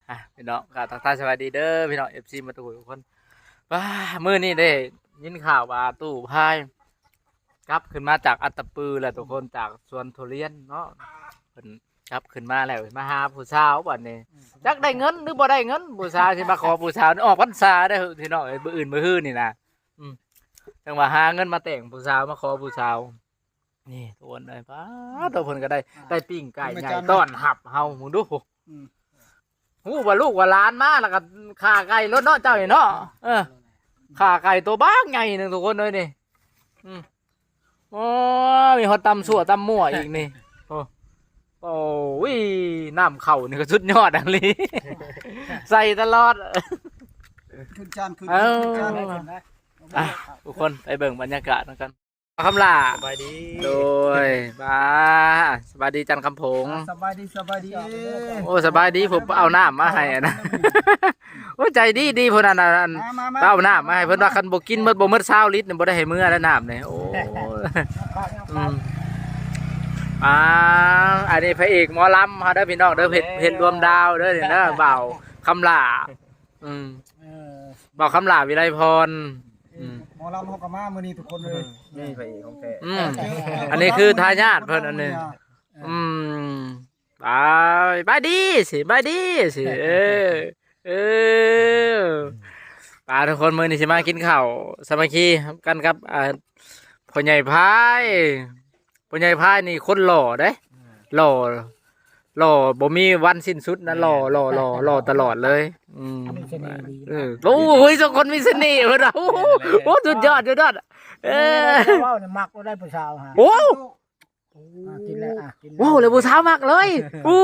ອ່ະ ພີ່ນ້ອງ ກໍທັກທາຍສະບາຍດີເດີພີ່ນ້ອງ ເອັຟຊີ ໝົດທຸກຄົນ. ວ້າ ມື້ນີ້ໄດ້ຍິນຂ່າວວ່າຕູ້ພາຍກັບຂຶ້ນມາຈາກອັດຕະປືແລ້ວທຸກຄົນ ຈາກສວນທຸລຽນເນາະ ເພິ່ນກັບຂຶ້ນມາແລ້ວ ມາຫາຜູ້ສາວບັດນີ້. ອືມ ຈັກໄດ້ເງິນຫຼືບໍ່ໄດ້ເງິນ ຜູ້ສາວຊິມາຂໍຜູ້ສາວ ອອກພັນສາເດີພີ່ນ້ອງເອີຍ ມື້ອື່ນມື້ຮືນີ້ນະ. ອືມ ຈັ່ງວ່າຫາເງິນມາແຕ່ງຜູ້ສາວ ມາຂໍຜູ້ສາວ. ນີ້ທຸກຄົນເອີຍ ປ້າດ ໂຕເພິ່ນກໍໄດ້ ໄດ້ປີ້ງໄກ່ໃຫຍ່ຕ້ອນຮັບເຮົາ ມຶງດູ. ອືມ ຮູ້ວ່າລູກວ່າຫຼານມາ ແລ້ວກໍຂ້າໄກ່ໂລດເນາະ ເຈົ້ານີ້ເນາະ. ເອີ ຂ້າໄກ່ໂຕບັກໃຫຍ່ໜຶ່ງ ທຸກຄົນເອີຍນີ້. ອືມ ໂອ້ ມີຮອດຕຳຊົ່ວຕຳມົ້ວອີກນີ້. ໂອ້ ໂອ້ຍ ນ້ຳເຂົ້ານີ້ກໍສຸດຍອດອີ່ຫຼີ ໃສ່ຕະຫຼອດ ຂຶ້ນຈານ ຂຶ້ນ ເອີ ຂຶ້ນຈານ. ອ່ະ ທຸກຄົນໄປເບິ່ງບັນຍາກາດນຳກັນ. ຄຳຫຼ້າ ສະບາຍດີ ໂດຍ ບ້າ ສະບາຍດີຈັນຄຳຜົງ ອ່າ ສະບາຍດີ ສະບາຍດີ. ໂອ້ ສະບາຍດີ ຜູ້ເອົານ້ຳມາໃຫ້ນະ. ໂອ້ ໃຈດີດີຜູ້ນັ້ນນະ ອັນ ມາ ມາ ເອົານ້ຳມາໃຫ້ ເພິ່ນວ່າຄັນບໍ່ກິນໝົດ ບໍ່ໝົດຊາວລິດນີ້ ບໍ່ໄດ້ໃຫ້ເມືອແລ້ວນ້ຳນີ້. ໂອ້ ອືມ ອ່າ ອັນນີ້ພະເອກໝໍລຳເຮົາເດີພີ່ນ້ອງເດີ ເຮັດ ເຮັດລວມດາວເດີນີ້ເດີ ບ່າວຄຳຫຼ້າ. ອືມ ເອີ ບ່າວຄຳຫຼ້າ ວິໄລພອນ. ອືມ ໝໍລຳເຮົາກໍມາມື້ນີ້ທຸກຄົນເລີຍ ນີ້ພະເອກຂອງແທ້. ອືມ ອັນນີ້ຄືທາຍາດເພິ່ນອັນນີ້. ເອີ ອືມ ບາຍ ບາຍດີຊິ ບາຍດີຊິ. ເອີ ເອີ ປາ ທຸກຄົນ ມື້ນີ້ຊິມາກິນເຂົ້າສາມັກຄີກັນກັບ ອ່າ ພໍ່ໃຫຍ່ພາຍ. ພໍ່ໃຫຍ່ພາຍນີ້ຄົນຫຼໍ່ເດ້ ອືມ ຫຼໍ່ ຫຼໍ່ບໍ່ມີວັນສິ້ນສຸດນະ ແມ່ນ ຫຼໍ່ ຫຼໍ່ ຫຼໍ່ ຫຼໍ່ຕະຫຼອດເລີຍ. ອືມ ມີສະເໜ່ດີ ເອີ ໂອ້ຍ ສອງຄົນມີສະເໜ່ເພິ່ນວ່າ. ໂອ້ ໂອ້ ສຸດຍອດ ສຸດຍອດ. ເອີ ເວົ້ານີ້ມັກບໍ່ໄດ້ຜູ້ສາວຫາ ໂອ້ ອ່າ ກິນແລ້ວ ອ່າ ກິນແລ້ວ ເວົ້າແລ້ວຜູ້ສາວມັກເລີຍ. ໂອ້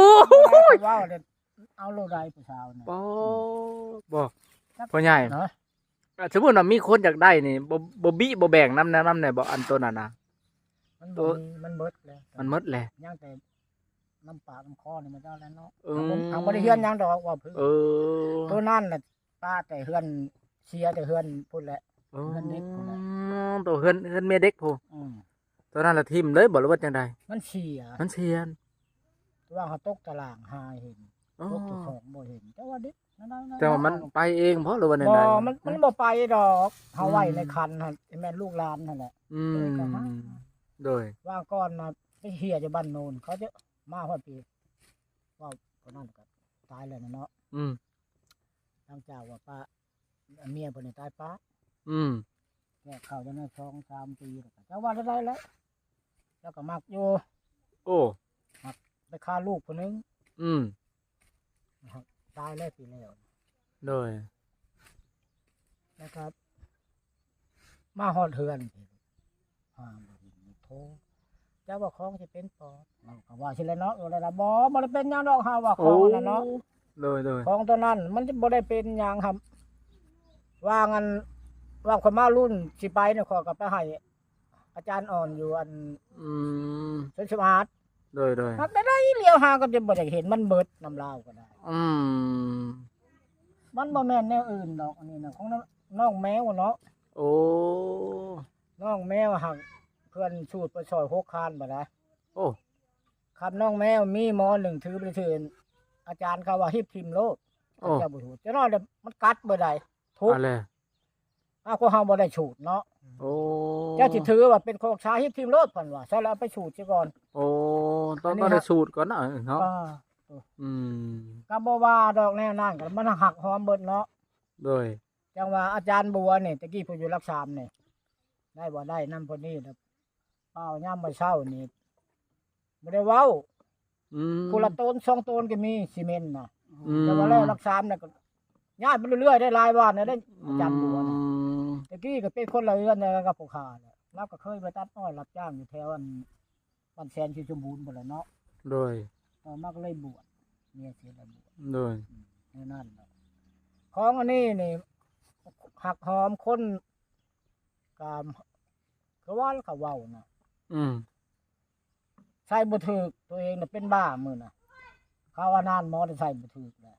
ຍ ເວົ້າແລ້ວເອົາໂລດໄດ້ຜູ້ສາວນະ. ບໍ່ ບໍ່ ພໍ່ໃຫຍ່ ເນາະ ອ່າ ສົມມຸດວ່າມີຄົນຢາກໄດ້ນີ້ ບໍ່ ບໍ່ບິບໍ່ແບ່ງນຳ ນຳແດ່ບໍ່ ອັນໂຕນັ້ນນະ? ມັນບໍ່ມີ ໂຕ ມັນເບິດແລ້ວ ມັນໝົດແລ້ວ ຍັງແຕ່ນ້ຳປາກນ້ຳຄໍນີ້ມາເຈົ້າແລ້ວເນາະ. ເອີ ເຮົາບໍ່ ເຮົາບໍ່ໄດ້ເຮືອນຫຍັງດອກ ວ່າເພິ່ນ ເອີ ໂຕນັ້ນນະ ປະແຕ່ເຮືອນ ເສຍແຕ່ເຮືອນພຸ້ນແຫຼະ. ເອີ ເຮືອນເດັກພຸ້ນແຫຼະ ໂຕເຮືອນ ເຮືອນເມຍເດັກພຸ້ນ. ອືມ ໂຕນັ້ນລະຖິ້ມເລີຍບໍ່ ຫຼືວ່າຈັ່ງໃດ? ມັນເສຍ ມັນເສຍ ແຕ່ວ່າເຮົາຕົກຕະລ່າງຫາເຫັນ ໂອ້ ຕົກເຈົ້າຂອງບໍ່ເຫັນ ແຕ່ວ່າເດັກນັ້ນ ແຕ່ວ່າມັນໄປເອງບໍ່ ຫຼືວ່າແນວໃດ? ບໍ່ ມັນ ມັນບໍ່ໄປດອກ ເຮົາໄວ້ໃນຄັນຫັ້ນ ອືມ ແມ່ນລູກຫຼານຫັ້ນແຫຼະ. ອືມ ເອີ ກໍຫາ ໂດຍ ວ່າກ່ອນນະ ໄປເຮຍຢູ່ບ້ານໂນນ ເຂົາຈະມາຮອດພີ້ ເວົ້າເທົ່ານັ້ນກໍຕາຍແລ້ວນະເນາະ. ອືມ ຫຼັງຈາກວ່າປະ ເມຍເພິ່ນນີ້ຕາຍປະ ອືມ ແກ່ເຂົ້າໄດ້ສອງສາມປີແລ້ວ ຈັກວ່າແນວໃດແຫຼະ ລາວກໍມັກຢູ່. ໂອ້ ມັກໄປຄາລູກຜູ້ໜຶ່ງ. ອືມ ຕາຍແລ້ວປີແລ້ວ. ໂດຍ ແລ້ວກໍມາຮອດເຮືອນ ອ່າ ບໍ່ເຫັນໂທ ເຈົ້າວ່າຂອງຊິເປັນປອດ ເຮົາກໍວ່າຊີ້ແຫຼະເນາະ. ເອີ ແລ້ວລະ ບໍ່ ບໍ່ໄດ້ເປັນຫຍັງດອກ ເຮົາວ່າຂອງນັ້ນເນາະ. ໂອ້ ໂດຍໆ ຂອງຕົວນັ້ນມັນບໍ່ໄດ້ເປັນຫຍັງຫັ້ນ. ວ່າງອັນ ວ່າຂ້ອຍມາລຸ້ນຊິໄປນີ້ ຂ້ອຍກໍໄປໃຫ້ອາຈານອ່ອນຢູ່ອັນ ອືມ ສວນສະອາດ. ໂດຍໆ ຫາກໄດ້ຫຼຽວຫາກໍຈະບໍ່ຢາກເຫັນ ມັນເບິດນຳລາວກໍໄດ້. ອືມ ມັນບໍ່ແມ່ນແນວອື່ນດອກ ອັນນີ້ນະ ຂອງນ້ອງແມວເນາະ. ໂອ້ ນ້ອງແມວຫາກເພື່ອນສູດໄປຊ່ອຍຫົກຄານບາດໃດ. ໂອ້ ຄັນນ້ອງແມວມີໝໍໜຶ່ງຖືໄປຊື່ ອາຈານເຂົາວ່າຮີບຖິ້ມໂລດ. ໂອ້ ເຈົ້າບໍ່ຖື ຈະນ້ອຍແລ້ວມັນກັດເບີໃດ ທຸກ ເອົາແລ້ວ ອ້າວ ພວກເຮົາບໍ່ໄດ້ສູດເນາະ. ໂອ້ ເຈົ້າຊິຖືວ່າເປັນຂອງຊາ ຮີບຖິ້ມໂລດ ເພິ່ນວ່າ ຊັ້ນແລ້ວເອົາໄປສູດເສຍກ່ອນ. ໂອ້ ຕ້ອງ ອັນນີ້ ຕ້ອງໄດ້ສູດກ່ອນເນາະເນາະ. ອ່າ ອືມ ກໍບໍ່ວ່າດອກແນວນັ້ນ ກໍມັນຫັກຫອມເບິດເນາະ. ໂດຍ ຈັ່ງວ່າອາຈານບົວນີ້ ແຕ່ກີ້ເພິ່ນຢູ່ຫຼັກສາມນີ້ ໄດ້ບໍ່ໄດ້ນຳເພິ່ນນີ້ ເປົ່າຍາມມື້ເຊົ້ານີ້ບໍ່ໄດ້ເວົ້າ. ອືມ ຄົນລະໂຕນສອງໂຕນກໍມີຊີເມັນນະ. ອືມ ແຕ່ວ່າແລ້ວຫຼັກສາມນະກໍຍ້າຍໄປເລື້ອຍໆ ໄດ້ຫຼາຍບ້ານນະ ໄດ້ ອືມ ອາຈານບົວນະ. ແຕ່ກີ້ກໍເປັນຄົນລະເຮືອນກັບຜູ້ຂ້າແຫຼະ ລາວກໍເຄີຍໄປຕັດອ້ອຍຮັບຈ້າງຢູ່ແຖວອັນ ບ້ານແສນ ທີ່ສົມບູນພຸ້ນແຫຼະເນາະ. ໂດຍ ຕໍ່ມາກໍເລີຍບວດ ເມຍເສຍແລ້ວບວດ. ໂດຍ ອືມ ແນວນັ້ນແຫຼະ. ຂອງອັນນີ້ນີ້ ຫັກຫອມຄົນ ກໍຄືວ່າເຂົາເວົ້ານະ. ອືມ ໃສ່ບໍ່ຖືກ ຕົວເອງນະເປັນບ້າມື້ນະ. ເຂົາວ່ານານໝໍໄດ້ໃສ່ບໍ່ຖືກແຫຼະ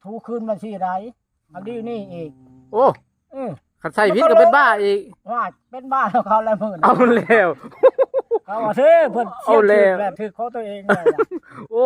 ຖືຄືນມາຊີ້ໄດ້ ເອົາດີນີ້ອີກ. ໂອ້ ເອີ ຄັນໃສ່ຜິດກໍເປັນບ້າອີກ. ວ່າເປັນບ້າແລ້ວເຂົາແລ້ວມື້ນະ. ເອົາແລ້ວ ເຂົາວ່າເດ້ ເພິ່ນ ເອົາແລ້ວ ຖືກຂອງຕົວເອງແລ້ວ. ໂອ້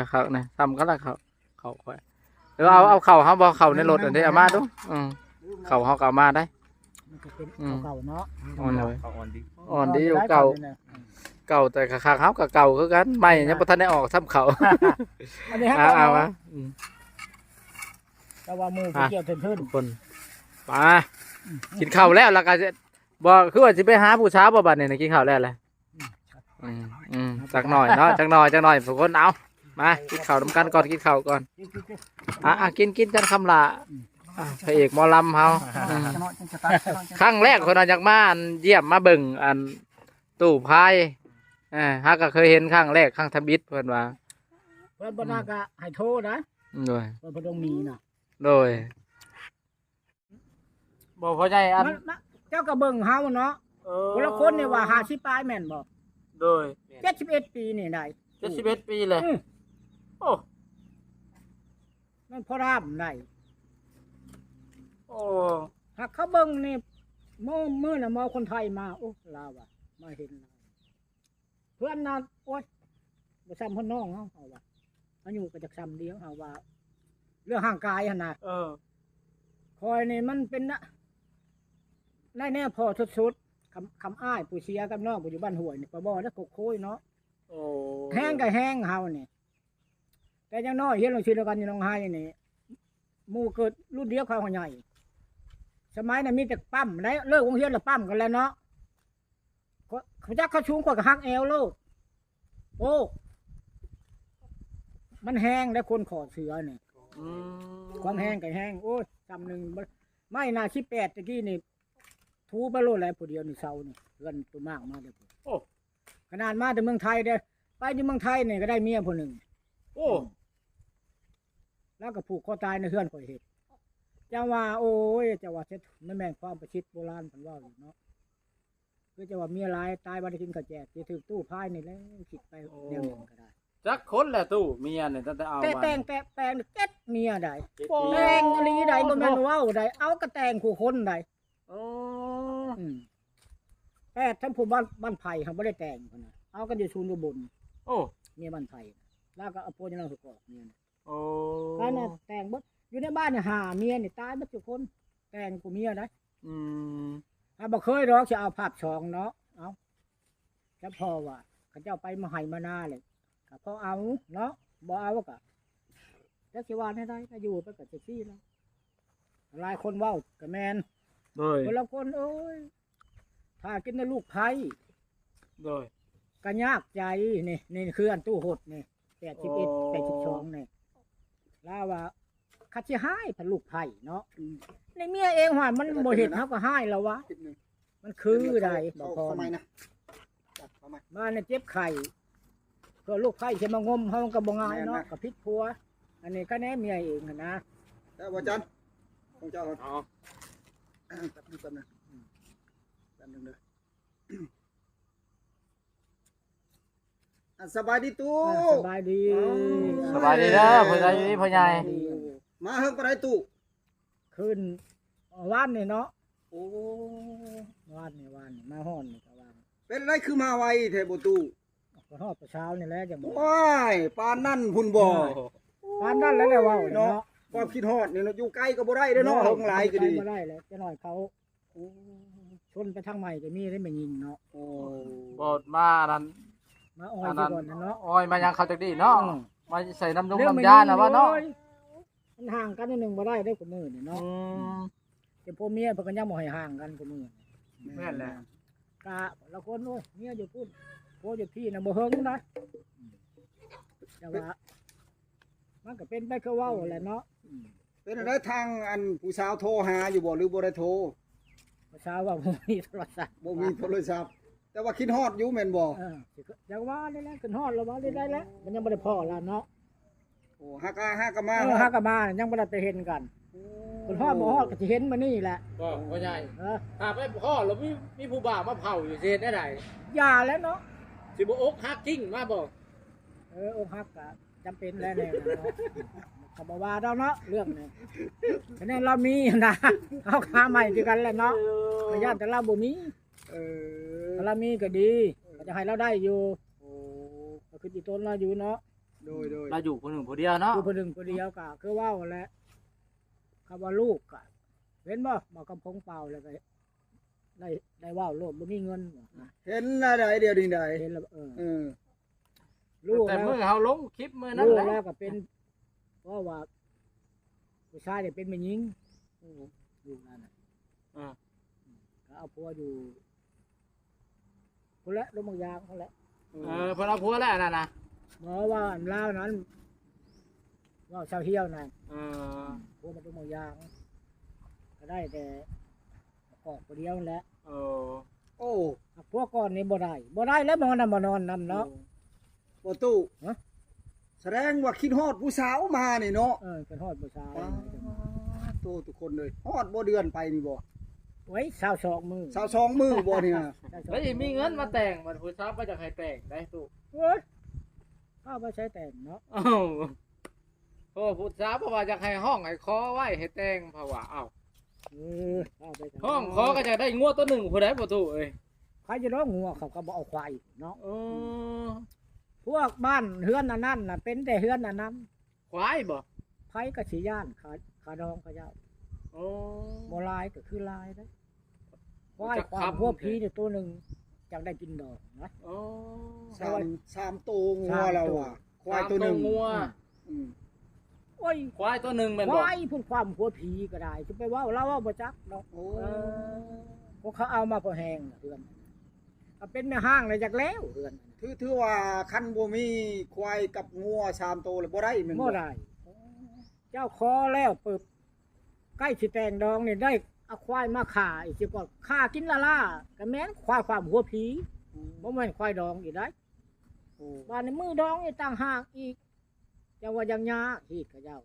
ຄັກໆ ນີ້ ສ່ຳກັນລະເຂົ້າ ເຂົ້າຂ້ອຍ ເອີ ເອົາ ເອົາເຂົ້າເຮົາບໍ່ ເຂົ້າໃນລົດອັນນີ້ ເອົາມາດູ ອືມ ເຂົ້າເຮົາກໍເອົາມາໄດ້ ມັນກໍເປັນ ອືມ ເຂົ້າເກົ່າເນາະ ອ່ອນເລີຍ ເຂົ້າອ່ອນດີ ອ່ອນດີຢູ່ ເກົ່າ ເກົ່າແຕ່ຄັກໆ ເຮົາກໍເກົ່າຄືກັນ ໃໝ່ຍັງບໍ່ທັນໄດ້ອອກຊ້ຳເຂົ້າ ອັນນີ້ເຮົາ ອ່າ ກໍເອົາ ເອົາມາ ອືມ ແຕ່ວ່າໝູ່ ອ່ະ ກ່ຽວເຖິງໆ ທຸກຄົນ ມາ ອືມ ກິນເຂົ້າແລ້ວ ແລ້ວກໍ ບໍ່ ຄືວ່າຊິໄປຫາຜູ້ສາວບໍ່ບັດນີ້ນະ ກິນເຂົ້າແລ້ວແຫຼະ ອືມ ອືມ ຈັກໜ້ອຍເນາະ ຈັກໜ້ອຍ ຈັກໜ້ອຍ ທຸກຄົນ ເອົາ ມາ ກິນເຂົ້ານຳກັນກ່ອນ ກິນເຂົ້າກ່ອນ ອ່ະ ອ່ະ ກິນ ກິນ ຈັນຄຳຫຼ້າ ອ່ະ ພະເອກໝໍລຳເຮົາ ອືມ ຄັ້ງແລກຂ້ອຍນະຢາກມາ ອັນ ຢ້ຽມມາເບິ່ງ ອັນ ຕູ້ພາຍ ເອີ ເຮົາກໍເຄີຍເຫັນຄັ້ງແລກ ຄັ້ງທຳອິດ ເພິ່ນວ່າ ເພິ່ນບໍ່ ອືມ ນາກໍໃຫ້ໂທນະ ໂດຍ ເພິ່ນບໍ່ຕ້ອງມີນະ ໂດຍ ບໍ່ ພໍ່ໃຫຍ່ ອັນ ມັນ ມັນ ເຈົ້າກໍເບິ່ງເຮົາເນາະ ເອີ ຄົນລະຄົນນີ້ວ່າຫ້າສິບປາຍແມ່ນບໍ່? ໂດຍ ເຈັດສິບເອັດປີນີ້ໄດ໋ ເຈັດສິບເອັດປີແຫຼະ ອືມ ໂອ້ ມັນພໍດຳໄດ໋ ໂອ້ ຫາກເຂົາເບິ່ງນີ້ ມື້ ມື້ນະໝໍຄົນໄທມາ ໂອ້ ລາວວ່າ ມາເຫັນ ເພື່ອນນັ້ນ ໂອ້ຍ ບໍ່ຊ່ຳຄົນນ້ອງເຮົາ ເຮົາວ່າ ອາຍຸກໍຈັກຊ່ຳດຽວ ເຮົາວ່າ ເລື່ອງຮ່າງກາຍຫັ້ນນະ ເອີ ຂ້ອຍນີ້ມັນເປັນນະ ໃນແນວພໍສຸດໆ ຄຳ ຄຳອ້າຍຜູ້ເສຍກັບນ້ອງຜູ້ຢູ່ບ້ານຫ້ວຍນີ້ ປະບໍ່ແລ້ວ ກົກໂຄຍເນາະ ໂອ້ ແຮງກໍແຮງເຮົານີ້ ແຕ່ຍັງນ້ອຍ ຮຽນໂຮງຮຽນດຽວກັນຢູ່ໜອງໄຮນີ້ ໝູ່ເກີດລຸ້ນດຽວເຂົາໃຫຍ່ ສະໄໝນັ້ນມີແຕ່ປ້ຳໄດ໋ ເລີກໂຮງຮຽນແລ້ວປ້ຳກັນແລ້ວເນາະ ຂ້ອຍ ຂ້ອຍຈັກເຂົາສູງ ຂ້ອຍກໍຫັກແອວໂລດ ໂອ້ ມັນແຮງໄດ໋ ຄົນຂໍເສືອນີ້ ອືມ ຄວາມແຮງກໍແຮງ ໂອ້ຍ ຊ່ຳໜຶ່ງ ໄມ້ໜ້າສິບແປດຕະກີ້ນີ້ ຖູໄປໂລດແຫຼະ ຜູ້ດຽວນີ້ເຊົານີ້ ເຮືອນຕົວມາກມາເດ້ ໂອ້ ຂະໜາດມາແຕ່ເມືອງໄທເດ້ ໄປຢູ່ເມືອງໄທນີ້ກໍໄດ້ເມຍຜູ້ໜຶ່ງ ໂອ້ ອືມ ລາວກໍຜູກຄໍຕາຍໃນເຮືອນຂ້ອຍເຮັດ ເຈົ້າວ່າ ໂອ້ຍ ເຈົ້າວ່າ ແມ່ນຄວາມປະສິດໂບລານເພິ່ນເວົ້າຢູ່ເນາະ ຄືເຈົ້າວ່າເມຍຫຼາຍ ຕາຍບໍ່ໄດ້ກິນເຂົ້າແຈກ ຊິຖືກຕູ້ພາຍນີ້ແຫຼະ ຄິດໄປ ໂອ້ ແນວນັ້ນກໍໄດ້ ຈັກຄົນແຫຼະຕູ້ເມຍນີ້ ຕັ້ງແຕ່ເອົາ ແຕ່ ມາ ແຕ່ງ ແຕ່ ແຕ່ງເຈັດເມຍໄດ໋ ເຈັດເມຍ ແຕ່ງອີ່ຫຼີໄດ໋ ບໍ່ແມ່ນເວົ້າໄດ໋ ເອົາກໍແຕ່ງຄູ່ຄົນໄດ໋ ໂອ້ ອືມ ແປດ ທັງຜູ້ບ້ານ ບ້ານໄຜ່ຫັ້ນບໍ່ໄດ້ແຕ່ງພຸ້ນນະ ເອົາກັນຢູ່ສູນອຸບົນ ໂອ້ ເມຍບ້ານໄຜ່ ລາວກໍເອົາຜົວຢູ່ນຳຜູ້ກອກເມຍ ໂອ້ ຂະໜາດແຕ່ງເບິດ ຢູ່ໃນບ້ານນີ້ຫ້າເມຍນີ້ຕາຍເບິດທຸກຄົນ ແຕ່ງຜູ້ເມຍໄດ໋ ອືມ ຫາບໍ່ເຄີຍດອກ ຊິເອົາພາບສອງເນາະ ເອົາ ແຕ່ພໍວ່າ ເຂົາເຈົ້າໄປມາໄຮ່ມານາແຫຼະ ກໍພໍເອົາເນາະ ບໍ່ເອົາກໍ ຈັກຊິວ່າແນວໃດ ກໍຢູ່ໄປກໍຈັ່ງຊີ້ແຫຼະ ຫຼາຍຄົນເວົ້າກໍແມ່ນ ໂດຍ ຄົນລະຄົນ ໂອ້ຍ ຖ້າກິນແຕ່ລູກໃພ້ ໂດຍ ກໍຍາກໃຈ ນີ້ ນີ້ຄືອັນຕູ້ຫົດນີ້ ແປດສິບເອັດ ໂອ້ ແປດສິບສອງນີ້ ລາວວ່າ ຄັນຊິຮ້າຍພັດລູກໃພ້ເນາະ ອືມ ໃນເມຍເອງຫວາ ມັນບໍ່ເຮັດ ເຮົາກໍຮ້າຍແລ້ວວະ ມັນຄືໃດ໋ ບໍ່ພໍ ມາໃນເຈັບໄຂ້ ເພື່ອລູກໃພ້ຊິມາງົມເຮົາ ມັນກໍບໍ່ງ່າຍເນາະ ແມ່ນນະ ກໍຜິດຜົວ ອັນນີ້ກໍແນເມຍເອງຫັ້ນນະ ແລ້ວບໍ່ຈັນ ຂອງເຈົ້າ ອໍ ແປັບໜຶ່ງ ແປັບໜຶ່ງ ແປັບໜຶ່ງເດີ ອ່ະ ສະບາຍດີຕູ້ ອ່າ ສະບາຍດີ ສະບາຍດີເດີ ພໍ່ໃຫຍ່ ສະບາຍດີ ພໍ່ໃຫຍ່ ມາເຫິງປານໃດຕູ້? ຄືນ ວານນີ້ເນາະ ໂອ້ ວານນີ້ ວານນີ້ ມາຮອດນີ້ກໍວ່າ ເປັນໄດຄືມາໄວແທ້ບໍ່ຕູ້? ກໍຮອດປະເຊົ້ານີ້ແຫຼະ ຈັ່ງ ໂອ້ຍ ປານນັ້ນພຸ້ນບໍ່? ໂອ້ ປານນັ້ນແຫຼະ ໄດ້ເວົ້າເນາະ ເນາະ ຄວາມຄິດຮອດນີ້ເນາະ ຢູ່ໄກກໍບໍ່ໄດ້ເດ້ເນາະ ໂອ້ຍ ເຫິງຫຼາຍກໍດີ ບໍ່ໄດ້ແລ້ວ ຈັກໜ້ອຍເຂົາ ໂອ້ ຊົນໄປທາງໃໝ່ກໍມີເດ້ແມ່ຍິງເນາະ ໂອ້ ບໍ່ມາອັນນັ້ນ ມາອ້ອຍ ອັນນັ້ນ ຊະກ່ອນນະເນາະ ອ້ອຍມາຫຍັງເຂົາຈັກດີເນາະ ເອີ ມາໃສ່ນ້ຳນົງນ້ຳຢານະວ່າເນາະ ມັນຫ່າງກັນໜ້ອຍໜຶ່ງບໍ່ໄດ້ເດ້ຄູ່ມື້ນີ້ເນາະ ອືມ ແຕ່ຜົວເມຍເພິ່ນກໍຍັງບໍ່ໃຫ້ຫ່າງກັນຄູ່ມື້ນີ້ ແມ່ນແຫຼະ ກະລະຄົນ ໂອ້ຍ ເມຍຢູ່ພຸ້ນ ຜົວຢູ່ພີ້ນະ ບໍ່ເຫິງນະ ແຕ່ວ່າ ມັນກໍເປັນໄປຄືເວົ້າແຫຼະເນາະ ອືມ ເປັນຈັ່ງໃດ ທາງອັນຜູ້ສາວໂທຫາຢູ່ບໍ່ ຫຼືບໍ່ໄດ້ໂທ? ຜູ້ສາວວ່າບໍ່ມີໂທລະສັບ ບໍ່ມີໂທລະສັບ ແຕ່ວ່າຄິດຮອດຢູ່ແມ່ນບໍ່? ເອີ ຈັ່ງວ່ານີ້ແຫຼະ ຄິດຮອດລະວ່ານີ້ໄດ້ແລ້ວ ມັນຍັງບໍ່ໄດ້ພໍ້ລະເນາະ ໂອ້ ຫາກະ ຫາກະມາ ເອີ ຮອດ ຫາກະມາ ຍັງບໍ່ໄດ້ໄປເຫັນກັນ ໂອ້ ເພິ່ນຮອດບໍ່ຮອດກໍຊິເຫັນມື້ນີ້ແຫຼະ ບໍ່ ພໍ່ໃຫຍ່ ເອີ ຖ້າໄປຮອດແລ້ວມີ ມີຜູ້ບ່າວມາເຝົ້າຢູ່ ຊິເຮັດແນວໃດ? ຢ່າແລ້ວເນາະ ຊິບໍ່ອົກຫັກຈິງມາບໍ່? ເອີ ອົກຫັກກະ ຈຳເປັນແຫຼະແນວນັ້ນເນາະ ກໍບໍ່ວ່າດອກເນາະ ເລື່ອງນີ້ ຄະແນນລາວມີນະ ເຮົາຫາໃໝ່ຄືກັນແຫຼະເນາະ ເອີ ກໍຢ້ານແຕ່ລາວບໍ່ມີ ເອີ ຖ້າລາວມີກໍດີ ເອີ ກໍຈະໃຫ້ລາວໄດ້ຢູ່ ໂອ້ ກໍຄືອີຕົນລາວຢູ່ເນາະ ໂດຍໆ ລາວຢູ່ຜູ້ໜຶ່ງຜູ້ດຽວເນາະ ຢູ່ຜູ້ໜຶ່ງຜູ້ດຽວ ກໍຄືເວົ້າແຫຼະ ຄຳວ່າລູກກໍ ເຫັນບໍ່ ໝາກກຳພົງເປົ່າແລ້ວກໍ ໄດ້ ໄດ້ເວົ້າໂລດ ບໍ່ມີເງິນ ເຫັນລະໃດ ດຽວນີ້ໃດ ເຫັນລະ ເອີ ເອີ ລູກ ແຕ່ມື້ເຮົາລົງຄລິບມື້ນັ້ນແຫຼະ ລູກແລ້ວກໍເປັນ ເພາະວ່າຜູ້ຊາຍນີ້ເປັນແມ່ຍິງ ໂອ້ ລູກນັ້ນນະ ອ່າ ກໍເອົາຜົວຢູ່ ພຸ້ນແຫຼະ ລົງບາງຢາງພຸ້ນແຫຼະ ເອີ ເພິ່ນເອົາຜົວແລ້ວອັນນັ້ນນະ ບໍ່ ວ່າອັນລາວນັ້ນ ເວົ້າຊາວຫ່ຽວນັ້ນ ເອີ ຜົວມາລົງບາງຢາງ ກໍໄດ້ແຕ່ກອກຜູ້ດຽວນັ້ນແຫຼະ ເອີ ໂອ້ ຜົວກ່ອນນີ້ບໍ່ໄດ້ ບໍ່ໄດ້ແລ້ວ ມານອນນຳ ມານອນນຳເນາະ ໂອ້ ບໍ່ຕູ້ ຮະ ສະແດງວ່າຄິດຮອດຜູ້ສາວມານີ້ເນາະ ເອີ ຄິດຮອດຜູ້ສາວ ປາດໂທ້ ທຸກຄົນເອີຍ ຮອດບໍ່ເດືອນໄປນີ້ບໍ່? ໂອ້ຍ ຊາວສອງມື້ ຊາວສອງມື້ບໍ່ນີ້ນະ ແລ້ວຊິມີເງິນມາແຕ່ງ ບັດຜູ້ສາວກໍຢາກໃຫ້ແຕ່ງໄດ໋ຕູ້ ໂອ້ຍ ເອົາໄປໃຊ້ແຕ່ງເນາະ ເອົ້າ ໂອ້ ຜູ້ສາວເພາະວ່າຢາກໃຫ້ຮ້ອງໃຫ້ຂໍໄວ້ໃຫ້ແຕ່ງ ເພາະວ່າ ເອົ້າ ເອີ ເອົາໄປ ຮ້ອງຂໍກໍຢາກໄດ້ງົວໂຕໜຶ່ງພຸ້ນໃດ໋ ພໍ່ຕູ້ເອີຍ ໃຜຈະຮ້ອງງົວ ເຂົາກໍບໍ່ເອົາຄວາຍເນາະ ເອີ ພວກບ້ານເຮືອນອັນນັ້ນນະ ເປັນແຕ່ເຮືອນອັນນັ້ນ ຄວາຍບໍ່? ໃຜກໍຊິຢ້ານ ຂາ ຂາດອງເຂົາເຈົ້າ ໂອ້ ບໍ່ຫຼາຍກໍຄືຫຼາຍເດ້ ຄວາຍ ຄວາມຫົວຜີນີ້ໂຕໜຶ່ງ ຈັ່ງໄດ້ກິນດອງນະ ໂອ້ ສາມ ສາມໂຕງົວລາວວ່າ ຄວາຍໂຕໜຶ່ງ ສາມໂຕງົວ ອືມ ໂອ້ຍ ຄວາຍໂຕໜຶ່ງແມ່ນບໍ່? ຄວາຍພຸ້ນ ຄວາມຫົວຜີກໍໄດ້ ຊິໄປເວົ້າ ລາວເວົ້າບໍ່ຈັກດອກ ໂອ້ ເອີ ພວກເຂົາເອົາມາພໍແຮງເຮືອນ ຖ້າເປັນແມ່ຮ້າງແລ້ວຢາກແລ້ວເຮືອນ ຖື ຖືວ່າຄັນບໍ່ມີຄວາຍກັບງົວສາມໂຕແລ້ວບໍ່ໄດ້ແມ່ນບໍ່? ບໍ່ໄດ້ ເຈົ້າຂໍແລ້ວປຶບ ໃກ້ຊິແຕ່ງດອງນີ້ໄດ້ເອົາຄວາຍມາຂ້າອີກຊິກ່ອນ ຂ້າກິນລ້າໆ ກໍແມ່ນຄວາຍຄວາມຫົວຜີ ອືມ ບໍ່ແມ່ນຄວາຍດອງອີກໄດ໋ ໂອ້ ບາດນີ້ມື້ດອງນີ້ຕ່າງຫາກອີກ ເຈົ້າວ່າຍັງຍາກ ຮີດເຂົາເຈົ້າ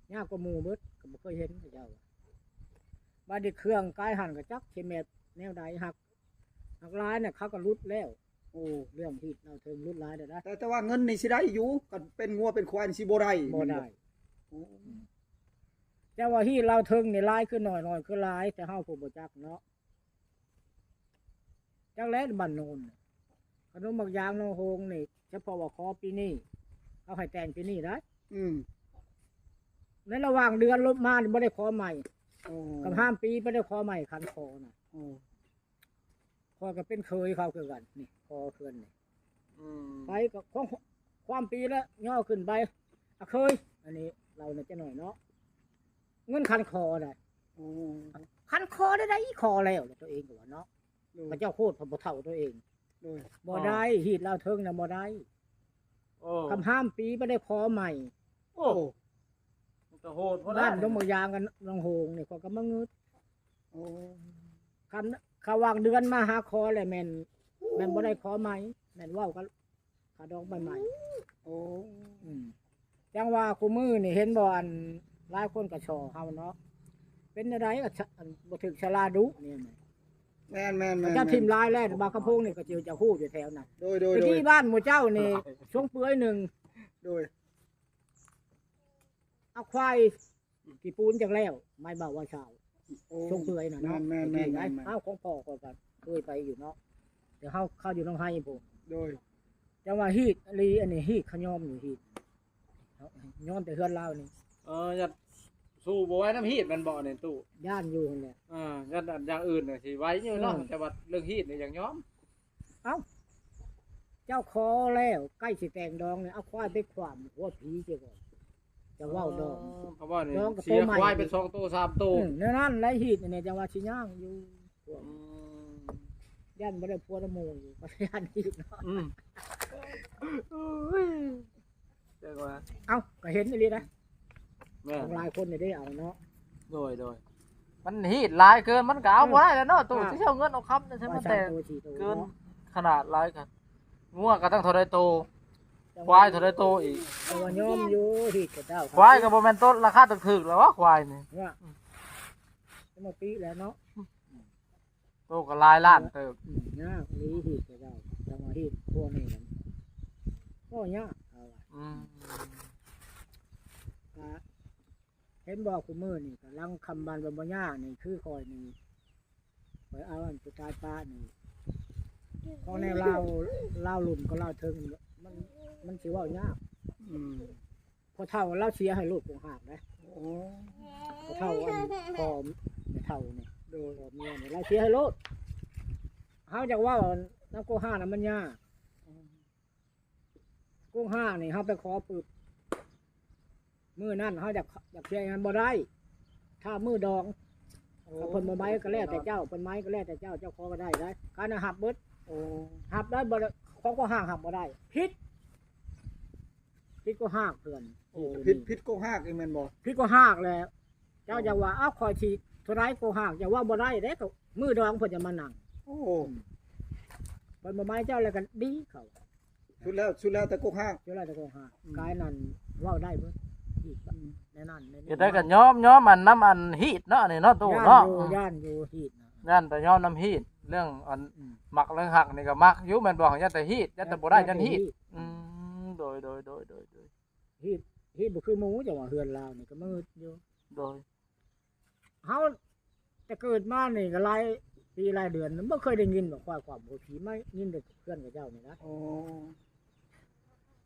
ນະ ຍາກກວ່າໝູ່ເບິດ ກໍບໍ່ເຄີຍເຫັນເຂົາເຈົ້າ ບາດນີ້ເຄື່ອງກາຍຫັ້ນກໍຈັກຊິແມ່ນແນວໃດ ຫາກ ຫາກຫຼາຍນະ ເຂົາກໍຫຼຸດແລ້ວ ໂອ້ ເລື່ອງຮີດລາວເທິງຫຼຸດຫຼາຍແລ້ວນະ ແຕ່ ແຕ່ວ່າເງິນນີ້ຊິໄດ້ຢູ່ ຄັນເປັນງົວເປັນຄວາຍນີ້ຊິບໍ່ໄດ້ ບໍ່ໄດ້ ໂອ້ ອືມ ເຈົ້າວ່າຮີດລາວເທິງນີ້ຫຼາຍຄືໜ້ອຍ ໜ້ອຍຄືຫຼາຍ ແຕ່ເຮົາຜູ້ບໍ່ຈັກເນາະ ຈັກແລ້ວບ້ານໂນນ ຂະໜົມໝາກຢາງໜອງໂຮງນີ້ ສະເພາະວ່າຂໍປີນີ້ ເຂົາໃຫ້ແຕ່ງປີນີ້ໄດ໋ ອືມ ໃນລະຫວ່າງເດືອນລົບມານີ້ບໍ່ໄດ້ຂໍໃໝ່ ໂອ້ ກັບຫ້າມປີບໍ່ໄດ້ຂໍໃໝ່ ຄັນຂໍນະ ໂອ້ ຂ້ອຍກໍເປັນເຂີຍເຂົາຄືກັນ ນີ້ ຂໍເຮືອນນີ້ ອືມ ໄປກໍຂອງ ຄວາມປີແລ້ວ ຍໍຂຶ້ນໄປ ອາເຂີຍ ອັນນີ້ເລົ່າໜ້ອຍຈັກໜ້ອຍເນາະ ເງິນຄັນຂໍໄດ໋ ໂອ້ ຄັນຂໍໄດ້ໃດ ຂໍແລ້ວ ຕົວເອງກໍວ່າເນາະ ໂດຍ ເຂົາເຈົ້າໂຄດພະບໍ່ເຖົ້າຕົວເອງ ໂດຍ ບໍ່ໄດ້ ອໍ ຮີດລາວເທິງນະບໍ່ໄດ້ ໂອ້ ຄຳຫ້າມປີບໍ່ໄດ້ຂໍໃໝ່ ໂອ້ ໂອ້ ມັນກໍໂຫດໂພດ ບ້ານດົງບັກຢາງກັບໜອງໂຮງນີ້ ຂ້ອຍກໍມາງຶດ ໂອ້ ຄຳ ຄຳວ່າເດືອນມາຫາຂໍແຫຼະ ແມ່ນ ແມ່ນບໍ່ໄດ້ຂໍໃໝ່ ແມ່ນເວົ້າກັນ ຂາດອງໄປໃໝ່ ໂອ້ ອືມ ຈັ່ງວ່າຄູ່ມື້ນີ້ເຫັນບໍ່ ອັນຫຼາຍຄົນກໍສໍ່ເຮົາເນາະ ເປັນແນວໃດກໍ ອັນ ບໍ່ຖືກຊະລາດຸນີ້ ແມ່ນໆໆໆ ເຈົ້າຖິ້ມຫຼາຍແລ້ວ ບາງກະໂພງນີ້ກໍຈະ ຈະຮູ້ຢູ່ແຖວນັ້ນ ໂດຍໆໆ ຕະກີ້ບ້ານໝູ່ເຈົ້ານີ້ ຊົງເປືອຍໜຶ່ງ ໂດຍ ເອົາຄວາຍ ອືມ ຂີ້ປູນຈັກແລ້ວ ໄມ້ເບົາວ່າຊາວ ໂອ້ ຊົງເປືອຍນະເນາະ ແມ່ນໆໆໆ ເອົາຂອງພໍ່ຂ້ອຍກໍເຄີຍໄປຢູ່ເນາະ ແຕ່ເຮົາ ເຮົາຢູ່ໜອງໄຮພຸ້ນ ໂດຍ ຈັ່ງວ່າຮີດອີ່ຫຼີ ອັນນີ້ຮີດຂະຍອມຢູ່ ຮີດຍອມແຕ່ເຮືອນລາວນີ້ ເອີ ຢ້ານສູ້ບໍ່ໄຫວນຳຮີດແມ່ນບໍ່ນີ້ຕູ້? ຢ້ານຢູ່ຫັ້ນແຫຼະ ເອີ ຢ້ານອັນຢ່າງອື່ນນະຊິໄຫວຢູ່ເນາະ ເອີ ແຕ່ວ່າເລື່ອງຮີດນີ້ຍັງຍອມ. ເອົ້າ ເຈົ້າຂໍແລ້ວ ໃກ້ຊິແຕ່ງດອງນີ້ ເອົາຄວາຍໄປຂວ້ຳຫົວຜີເສຍກ່ອນ ຈະເວົ້າດອງ ເອີ ເພາະວ່ານີ້ ດອງກໍ ເສຍຄວາຍເປັນສອງໂຕສາມໂຕ ອືມ ແນວນັ້ນແຫຼະ ຮີດນີ້ຈັ່ງວ່າຊິຍ່າງຢູ່ ອືມ ຢ້ານບໍ່ໄດ້ຜົວນຳໝູ່ຢູ່ ກໍຢ້ານຮີດເນາະ ອືມ ໂອ້ຍ ຈັ່ງວ່າ ເອົ້າ ກໍເຫັນອີ່ຫຼີນະ ແມ່ນ ຂອງຫຼາຍຄົນນີ້ເດ້ເອົາເນາະ ໂດຍ ໂດຍ ມັນຮີດຫຼາຍເກີນ ມັນກໍເອົາ ເອີ ບໍ່ໄດ້ແລ້ວເນາະ ຕູ້ ອ່າ ຊິເອົາເງິນເອົາຄຳໃສ່ມາແຕ່ງ ວ່າສາມໂຕສີ່ໂຕ ເກີນ ເນາະ ຂະໜາດຫຼາຍກໍ ງົວກໍຕັ້ງເທົ່າໃດໂຕ ຄວາຍເທົ່າໃດໂຕອີກ ແຕ່ວ່າຍອມຢູ່ ຮີດກັບເຈົ້າ ຄວາຍກໍບໍ່ແມ່ນໂຕລາຄາຖືກໆແລ້ວວະ ຄວາຍນີ້ ເນາະ ອືມ ປະກະຕິແລ້ວເນາະ ໂຕກໍຫຼາຍລ້ານເຕີບ ອືມ ຍາກອີ່ຫຼີຮີດກັບເຈົ້າ ຈັ່ງວ່າຮີດພວກນີ້ນັ້ນ ກໍຍາກ ເຂົາວ່າ ອືມ ກະ ເຫັນບໍ່ ຄູ່ມື້ນີ້ກຳລັງຄຳບານວ່າບໍ່ຍາກນີ້ ຄືຂ້ອຍນີ້ ຂ້ອຍເອົາອັນສຸດທ້າຍປະນີ້ ຂອງແນວລາວ ລາວລຸ່ມກໍລາວເທິງ ມັນ ມັນຊິເວົ້າຍາກ ອືມ ພໍ່ເຖົ້າລາວເສຍໃຫ້ລູກກົງຫາກເດ້ ໂອ້ ພໍ່ເຖົ້າອັນພໍ່ແມ່ເຖົ້ານີ້ ໂດຍ ພໍ່ເມຍນີ້ລາວເສຍໃຫ້ໂລດ ເຮົາຢາກເວົ້ານຳກົງຫາກນະມັນຍາກ ອືມ ກົງຫາກນີ້ເຮົາໄປຂໍປຶບ ມື້ນັ້ນເຮົາຢາກ ຢາກເສຍມັນບໍ່ໄດ້ ຖ້າມື້ດອງ ໂອ້ ຖ້າເພິ່ນບໍ່ໄໝກໍແລ້ວແຕ່ເຈົ້າ ເພິ່ນໄໝກໍແລ້ວແຕ່ເຈົ້າ ເຈົ້າຂໍກໍໄດ້ໄດ໋ ຄັນຮັບເບິດ ໂອ້ ຮັບໄດ້ບໍ່ ຂອງກົງຫາກຮັບບໍ່ໄດ້ ຜິດ ຜິດກົງຫາກເພື່ອນ ໂອ້ ຜິດ ຜິດກົງຫາກອີກແມ່ນບໍ່? ຜິດກົງຫາກແລ້ວ ເຈົ້າ ເຈົ້າຢາກວ່າ ເອົ້າ ຂ້ອຍຊິເທົ່າໃດກົງຫາກ ເຈົ້າເວົ້າບໍ່ໄດ້ເດ້ ກໍມື້ດອງເພິ່ນຈະມານັ່ງ ໂອ້ ອືມ ເພິ່ນບໍ່ໄໝເຈົ້າແລ້ວກໍດີເຂົາ ສຸດແລ້ວ ສຸດແລ້ວແຕ່ກົງຫາກ ສຸດແລ້ວແຕ່ກົງຫາກ ອືມ ກາຍນັ້ນເວົ້າໄດ້ເບິດອີກ ອືມ ແນວນັ້ນແນວນີ້ ເຮັດໄດ້ກໍຍອມ ຍອມອັນນຳອັນຮີດເນາະ ອັນນີ້ເນາະ ຕູ້ເນາະ ຢ້ານຢູ່ ຢ້ານຢູ່ຮີດນະ ຢ້ານແຕ່ຍອມນຳຮີດ ເລື່ອງອັນ ອືມ ມັກເລື່ອງຮັກນີ້ກໍມັກຢູ່ແມ່ນບໍ່? ຢ້ານແຕ່ຮີດ ຢ້ານແຕ່ບໍ່ໄດ້ ຢ້ານແຕ່ຮີດ ຮີດ ອືມ ໂດຍ ໂດຍ ຮີດ ຮີດບໍ່ຄືໝູ່ ຈັ່ງວ່າເຮືອນລາວນີ້ກໍມືດຢູ່ ໂດຍ ເຮົາແຕ່ເກີດມານີ້ກໍຫຼາຍປີຫຼາຍເດືອນ ບໍ່ເຄີຍໄດ້ຍິນວ່າຄວາຍຂວ້ຳຫົວຜີ ມາຍິນແຕ່ເພື່ອນຂະເຈົ້ານີ້ນະ ໂອ້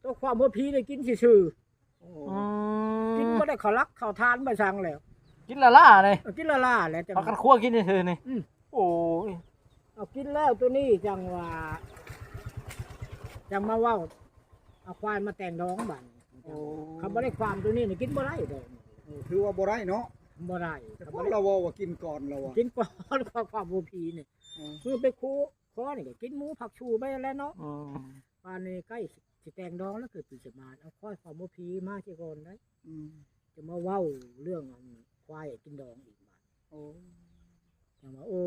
ຕົວຂວ້ຳຫົວຜີໄດ້ກິນຊື່ໆ ໂອ້ ອືມ ກິນບໍ່ໄດ້ເຂົ້າຫຼັກເຂົ້າທານບໍ່ສັງແລ້ວ ກິນລ້າໆນີ້ ເອີ ກິນລ້າໆແຫຼະ ຈັ່ງ ພາກັນຄົວກິນຊື່ໆນີ້ ອືມ ໂອ້ຍ ເອົາກິນແລ້ວຕົວນີ້ຈັ່ງວ່າ ຈັ່ງມາເວົ້າ ເອົາຄວາຍມາແຕ່ງດອງບາດນີ້ ໂອ້ ຄັນບໍ່ໄດ້ຂວ້ຳຕົວນີ້ນີ້ກິນບໍ່ໄດ້ດອກ ໂອ້ ຖືວ່າບໍ່ໄດ້ເນາະ ບໍ່ໄດ້ ແຕ່ເພິ່ນລາວເວົ້າວ່າກິນກ່ອນລາວວ່າ ກິນກ່ອນ ຄວາຍຂວ້ຳຫົວຜີນີ້ ອືມ ຄືໄປຄູຂໍນີ້ກໍກິນໝູຜັກຊູໄປແລ້ວເນາະ ອືມ ບາດນີ້ໃກ້ຊິແຕ່ງດອງແລ້ວ ເກີດປີສະມານ ເອົາຄວາຍຂວ້ຳຫົວຜີມາເສຍກ່ອນໄດ໋ ອືມ ຈະມາເວົ້າເລື່ອງອັນຄວາຍກິນດອງອີກບາດ ໂອ້ ຈັ່ງວ່າ ໂອ້